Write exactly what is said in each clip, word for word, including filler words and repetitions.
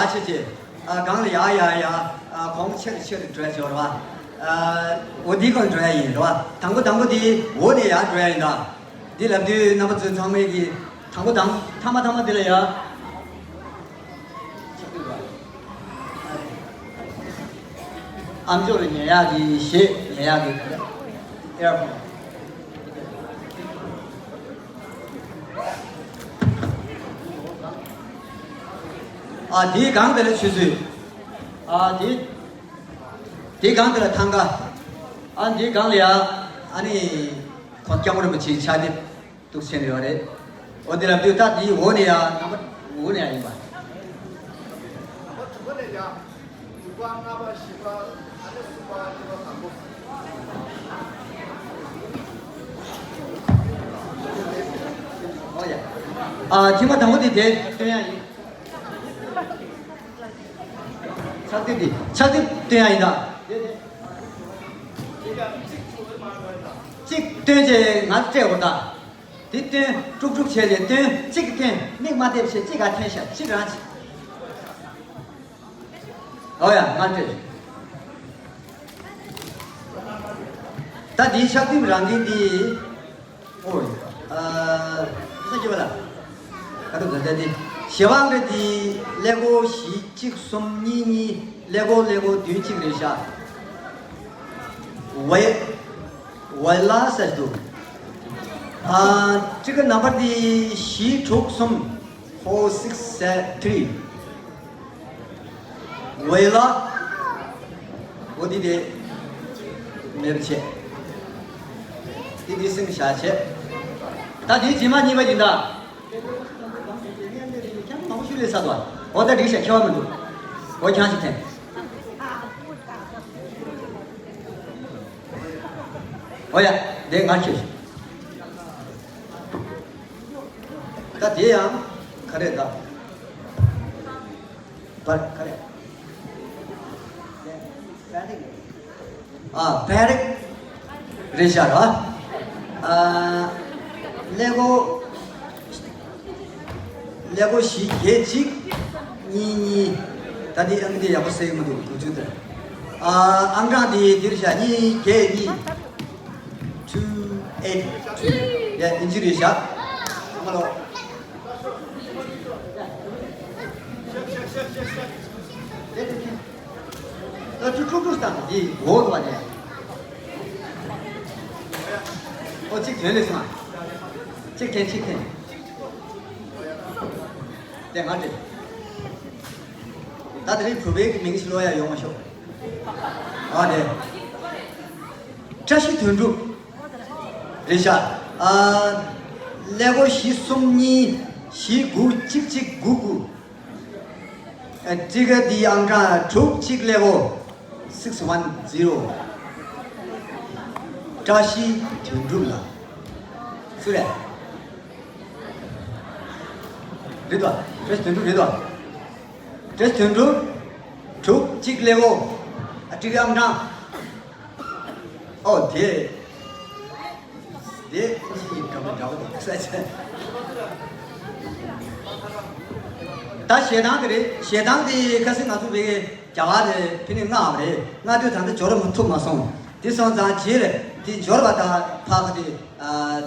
ཡ་ཆེ་ཆེ། ཨ་གང་ལ་ཡ་ཡ་ཡ། ཨ་གོང་ཆེར་ཆེར་འགྲོ་ཡ་ཆེ་བ་རེད་བ། ཨ་འོ་འདི་གང་འགྲོ་ཡ་ཡིན་རེད་བ། དང་པོ་དང་པོ་འདི་འོ་ནས་ཡ་འགྲོ་ཡ་ཡིན་ད། འདི་ལབ་དུས་རྣམ་པ་ཚོ་ཚང་མས་ཀྱི་དང་པོ་དང་ཐ་མ་ཐ་མ་འདི་ལ་ཡ། ཨ་མཆོག་ལ་ཉན་ཡག་གི་གཞས་ཉན་ཡག་གི་ཨེར་ཕོན། ཨ་དེའི་སྒང་དེ་ལ་ཆུ་ཚོད། ཨ་དེ་དེའི་སྒང་དེ་ལ་ཐང་ག། ཨ་དེའི་སྒང་ལ་ཡ། ཨ་ནི་ཁོང་སྐྱབས་མགོན་རིན་པོ་ཆེའི་ཕྱག་དེབ་འདུག་སེ་བྱས་ནས་ཡོད་རེད། འོ་དེ་ལབ་དུས་ད་དེའི་འོག་ནས་ཡ་རྣམ་པ་འོག་ནས་ཡ་ཡིན་པ། ཨོ་ཡ། ཨ་ཐེངས་མ་དང་པོ་དེ་དེ་སྟོན་ཡ་ཡིན། ཕྱག་དེབ་དེ་ཕྱག་དེབ་སྟོན་ཡ་ཡིན་ད། གཅིག་སྟོན་བྱས་ང་སྤྲད་འོ་ད། དེ་སྟོན་དཀྲུག་དཀྲུག་བྱས་ཏེ་སྟོན་གཅིག་གི་སྟོན་མིག་མ་བལྟས་བྱས་གཅིག་ག་འཐེན་ཤག་གཅིག་རང་གཅིག་ཨོ་ཡ་ང་སྤྲད། ད་འདིའི་ཕྱག་དེབ་རང་འགན་འདི་ཨོ་ཡ་ས་ཀྱི་བ་ལ་ག་རུ་ག་ད་འདི་ཞེ་བང་གི་འདི་ཀླད་ཀོར་བཞི་གཅིག་གསུམ་གཉིས་གཉིས་ཀླད་ཀོར་ཀླད་ཀོར་བདུན་གཅིག་རེད་ཤག་ཝེ། ཝེ་ལ་ཟེར་འདུག་ཨ་ཊི་ཀེ་ཊི་ནམ་བར་འདི་བཞི་དྲུག་གསུམ། Four six three། ཝེ་ལ། འོ་འདི་དེ་མེད་པ་བྱས། འདི་འདི་སེམས་བཞག་བྱས། ད་འདི་རྗེས་མ་གཉིས་པ་ཡིན་ད། ཁྱེད་མང་པོ་ཞུ་ལས་ས་དོ། འོ་ད་འགྲིག་ཤག་ཁྱད་པར་མི་འདུག་འོ་ཁྱང་ཞིག་འཐེན། ཨོ་ཡ། དེ་ང་ཁྱེར། ད་དེ་ཡང་ག་རེ་ད། བར་ག་རེ། ཨ་བེ་རིག་རེད་ཤག་ར། ཨ་ཀླད་ཀོར། ཀླད་ཀོར་བཞི་བརྒྱད་གཅིག་གཉིས་གཉིས། ད་འདི་ཨང་འདི་ཡག་པོ་གསལ་གི་མི་འདུག་དུས་ཚོད་དེར། ཨ་ཨང་གྲངས་འདི་འདིར་བཞག་གཉིས་བརྒྱད་གཉིས། two eight two། ཡ་ཨིན་ཇི་རེད་ཤག་ཨ་མ་ལོ། ད་ཅི་ཀྲུག་ཀྲུག་བཏང་འདི་འོག་ཏུ་བ་ནས། ཨོ་གཅིག་དོན་ལས་སོང་ཨ། གཅིག་འཐེན་གཅིག་འཐེན། དེ་ང་དེ། ད་དེ་རིང་བུ་བའི་གི་མིང་ཞིག་ལོ་ཡ་ཡོང་མ་ཤོག་ཨ་དེ། བཀྲ་ཤིས་དོན་གྲུབ། རེད་ཤག་ཨ་ཀླད་ཀོར་བཞི་གསུམ་གཉིས་བཞི་དགུ་གཅིག་གཅིག་དགུ་དགུ། ཨ་ཊི་ཀེ་ཊི་འདིའི་ཨང་གྲངས་དྲུག་གཅིག་ཀླད་ཀོར། six one zero། བཀྲ་ཤིས་དོན་གྲུབ་ལགས། སུ་རེད། རེད་དོ། བཀྲ་ཤིས་དོན་གྲུབ་རེད་དོ། བཀྲ་ཤིས་དོན་གྲུབ། དྲུག་གཅིག་ཀླད་ཀོར། ཨ་ཊི་ཀེ་ཊི་ཨང་གྲངས། ཨོ་དེ། དེ་ཅི་ཡིན་ག་མ་འདྲ་བོ་འདུག་ས་ཆ། ད་ཞེ་སྡང་དེ་རེད། ཞེ་སྡང་དེ་ཁ་སང་ང་ཚོ་བའི་རྒྱ་གར་དེ་ཕི་ནི་མངགས་པ་རེད། མངགས་དུས་ད་ལྟ་འབྱོར་མ་ཐུབ་མ་སོང་། དེ་སོང་ཙང་རྗེས་ལ་དེ་འབྱོར་བ་དང་ཕ་གི་དེ་ཨ།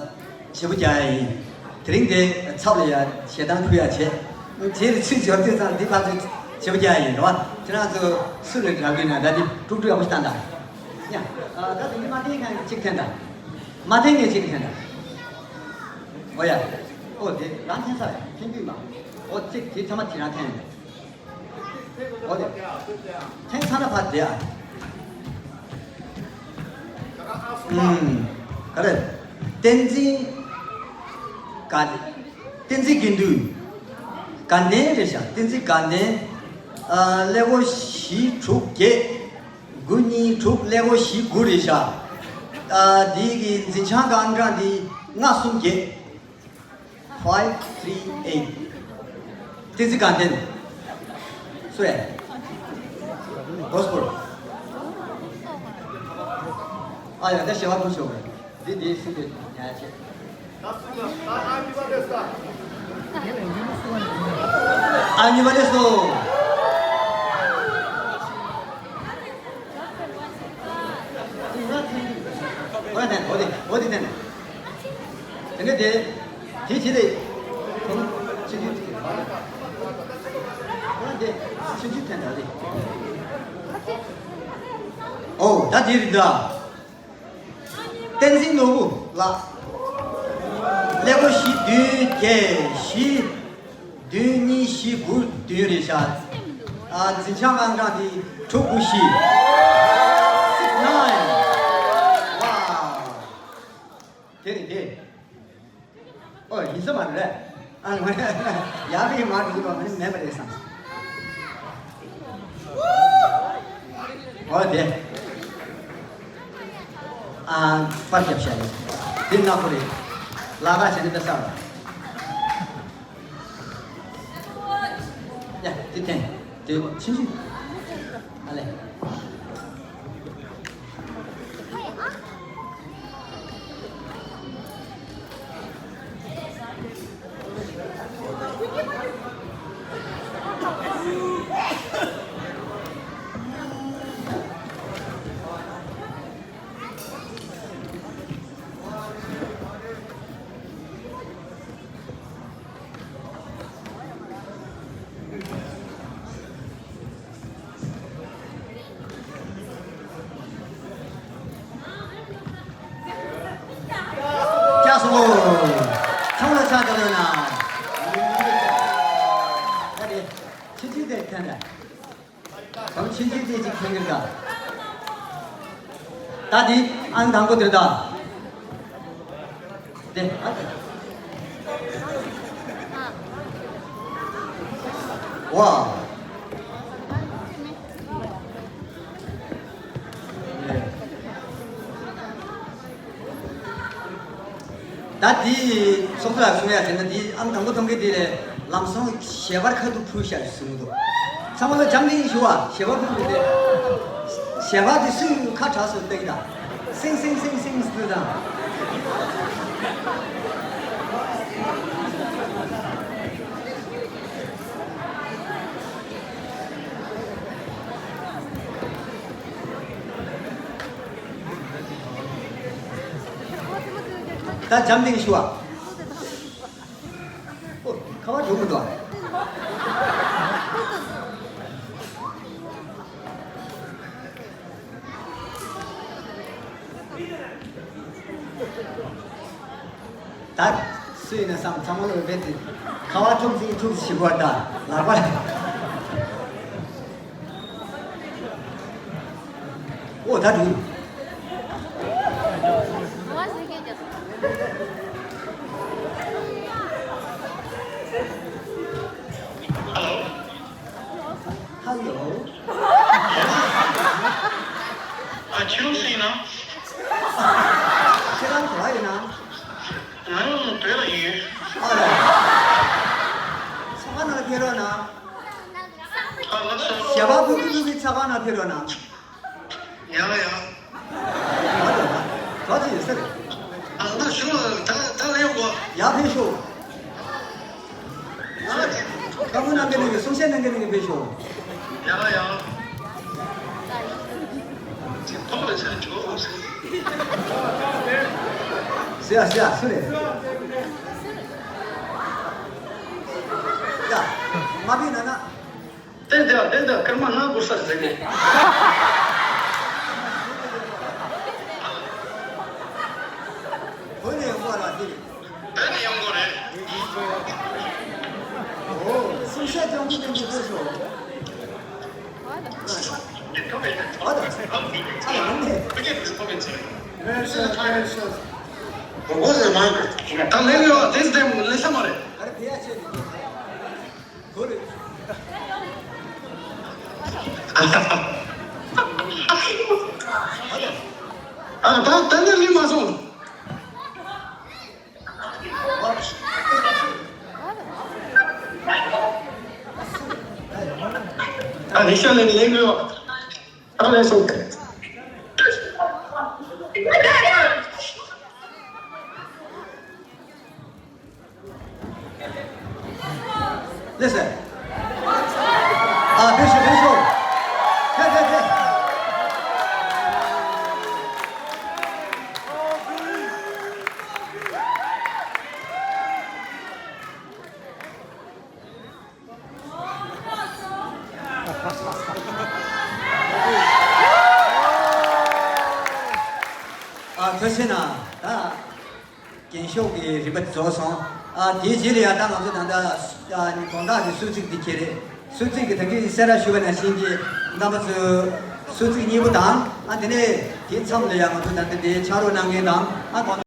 བྱེད་པོ་རྒྱག་ཡ་ཡིན། དེ་རིང་དེ་ཚབ་ལ་ཡ་ཞེ་སྡང་ཕུལ་ཡ་བྱེད། རྗེས་ལ་ཚུར་འབྱོར་དུས་ཙང་འདི་ཕར་ཚུར་བྱེད་པོ་རྒྱག་ཡ་ཡིན་རེད་བ། ཁྱེད་རང་ཚོ་སུ་ལ་འདྲ་གི་ན་ད་འདི་དཀྲུག་དཀྲུག་ཡག་པོ་ཞིག་བཏང་དང་། ཡ། ཨ་ད་དེ་འདི་མ་འཐེན་མཁན་གཅིག་འཐེན་དང་། མ་འཐེན་མཁན་གཅིག་འཐེན་དང་། ཨོ་ཡ། ཨོ་དེ་རང་འཐེན་ས་ཡ་འཐེན་དུས་མ། ཨོ་གཅིག་དེ་ཚང་མ་དེ་རང་འཐེན་ཡ། ཨོ་དེ། འཐེན་ཚར་ན་ཕར་བསྡད་ཨ། ཨུམ། ག་རེ། བསྟན་འཛིན། དགའ་ལྡན། བསྟན་འཛིན་དགེ་འདུན། དགའ་ལྡན་རེད་ཤག་བསྟན་འཛིན་དགའ་ལྡན། ཨ་ཀླད་ཀོར་བཞི་དྲུག་བརྒྱད། དགུ་གཉིས་དྲུག་ཀླད་ཀོར་བཞི་དགུ་རེད་ཤག་ཨ་འདི་གི་འཛིན་བྱང་གི་ཨང་གྲངས་འདི་ལྔ་གསུམ་བརྒྱད། Five three eight། བསྟན་འཛིན་དགའ་ལྡན། སུ་རེད། གོ་སྤོར། ཨ་ཡ་ད་ཞེ་བ་བུ་ཤོག་འདི་འདི་སུ་རེད་ཉ་ཆེ། ཨ་གཉིས་པ་རེད་སོ། ངས་དེ་དེ་ཅི་རེད། ཁོང་ཆུང་ཆུང་ཅིག་ཁོང་དེ་ཆུང་ཆུང་ཐན་ད་རེད། ཨོ་ད་དེ་རེད་ད། བསྟན་འཛིན་ནོར་བུ་ལགས། ཀླད་ཀོར་བཞི་བདུན་བརྒྱད་བཞི། བདུན་གཉིས་བཞི་དགུ་བདུན་རེད་ཤག་ཨ་འཛིན་བྱང་ཨང་གྲངས་དེ་དྲུག་དགུ་བཞི། Six nine. Wow. དེ་རེད་དེ། ཨོ་ཡིན་ས་མ་རེད། ཨ་ཡག་གི་མ་འགྲོ་གི་མ་མེད་པ་རེད་བསམ། ཨོ་དེ། ཨ་པར་རྒྱབ་བྱ་རེད། དེ་ནག་པོ་རེད། ལ་ཁ་བྱས་ནས་ད་ས་ར། ཡ་དེ་འཐེན། དེ་ཕྱིན་ཕྱིན། ཨ་ལས། ཀྱ་སོ། ཚང་མ་ལ་ཕྱག་བརྡབ་ཡོད་ན། ད་དེ་ཕྱི་ཚུལ་དེ་འཐེན་ད། གང་ཕྱིན་ཆད་དེ་ཅིག་འཐེན་གི་འདུག་ད་དེ་ཨང་དང་པོ་དེ་ད། དེ་ཨ་དེ། ཝ། ད་དེ་སོགས་ལ་གསུང་ཡ་དེ་ན་དེ་ཨང་དང་པོ་ཐོན་གི་དེ་ལས་ལམ་སང་ཞལ་པར་ཁ་ཐུག་ཕུལ་བྱ་གསུང་གི་འདུག་ཚང་མ་ལ་འཇམ་ཐིང་ཞུ་བ་ཞལ་པར་ཕུལ་གི་དེ། ཞལ་པར་དེ་སུས་ཁ་གྲགས་སུ་བཏེག་ད། སིང་སིང་སིང་སིང་ཟེར་དང་། ད་འཇམ་ཐིང་ཞུ་བ། ཨོ། ཁ་བ་འཇུག་མི་འདུག་ད་སུ་ཡིན་ན་བསམ། ཚང་མ་ལོ་རྦད་དེ་ཁ་བ་ཐུག་ཅིག་ཐུག་ཞིག་བར་ད་ལག་པ། ཨོ་ད་འགྲིག Hello. ཨ་ཁྱེད་རང་སུ་ཡིན་ན། ཁྱེད་རང་ག་པར་ཡིན་ན། ང་ཡང་བོད་ལ་ཡིན། ཨ་ལ། ཚ་ཁ་ནང་ལ་ཕེབས་རོགས་གནང་། ཨ་ལགས་སོ། ཞལ་པར་ཕུལ་གི་འདུག་གི་ཚ་ཁ་ནང་ཕེབས་རོགས་གནང་། ཡང་ཡང་། ཨ་ལ། ག་ཚོད་ཡོད་ས་རེད། ཨ་ལགས་སོ། ད་ད་ལ་ཡོང་གོ། ཡར་ཕེབས་ཤོག་བཀའ་མོལ་གནང་མཁན་ནས་གསུང་བཤད་གནང་མཁན་ནས་ཕེབས་ཤོག་ཡ་ཡ། ཟེར་ཡ་ཟེར་ཡ་སུ་རེད། ཡ། མ་ཕེབས་ན་ན། བསྟན་དེ་བསྟན་དེ་སྐར་མ་ལྔ་འགོར་ས་རེད་ཟེར་ནས། བོད་ནས་ཡོང་བ་ལ་དེ། བོད་ནས་ཡོང་གོ་རེད། ཨོ། གསུང་བཤད་སྐྱོང་གི་ཡིན་གྱི་ལྟོས་ཤོག་ཨ་ད། ཨ་ད། ཨ་ད་མ་ནས། Very short, very short. What was the marker? ད་ལེགས་ཡོད། དེ་དེ་ལེགས་ས་མ་རེད། ཨ་རེ་དེ་ཡ་ཆེ་ནས། གོ་རེ། ཨ་ད་ད་ནི་ལི་མ་སོང་། ཨ་ནི་ཤ་ལེ་ལེ་ངོ་། ཨ་ལེ་སོང་། Listen. ཨ་ཕེབས་ཤོག་ཕེབས་ཤོག་ཕེབས་ཕེབས་ཕེབས། ཐུགས་རྗེ་གནང་། ད་རྒྱན་ཤོག་གི་རིམ་པ་རྫོགས་སོང་། ཨ་དེའི་རྗེས་ལ་ཡང་ད་ང་ཚོ་ད་ལྟ་ཨ་ནི་དོན་དག་གི་གསོལ་ཚིགས་འདི་ཁྱེར་རེད། གསོལ་ཚིགས་ཀྱི་ད་གིན་གསལ་བསྒྲགས་ཞུས་པ་ནང་བཞིན་གྱི་རྣམ་པ་ཚོས་གསོལ་ཚིགས་གཉིས་པོ་དང་། ཨ་དེ་ནས་དེའི་མཚམས་ལ་ཡང་ང་ཚོ་ད་ལྟ་དེ་ཕྱག་རོགས་གནང་མཁན་དང་། ཨ་དོན་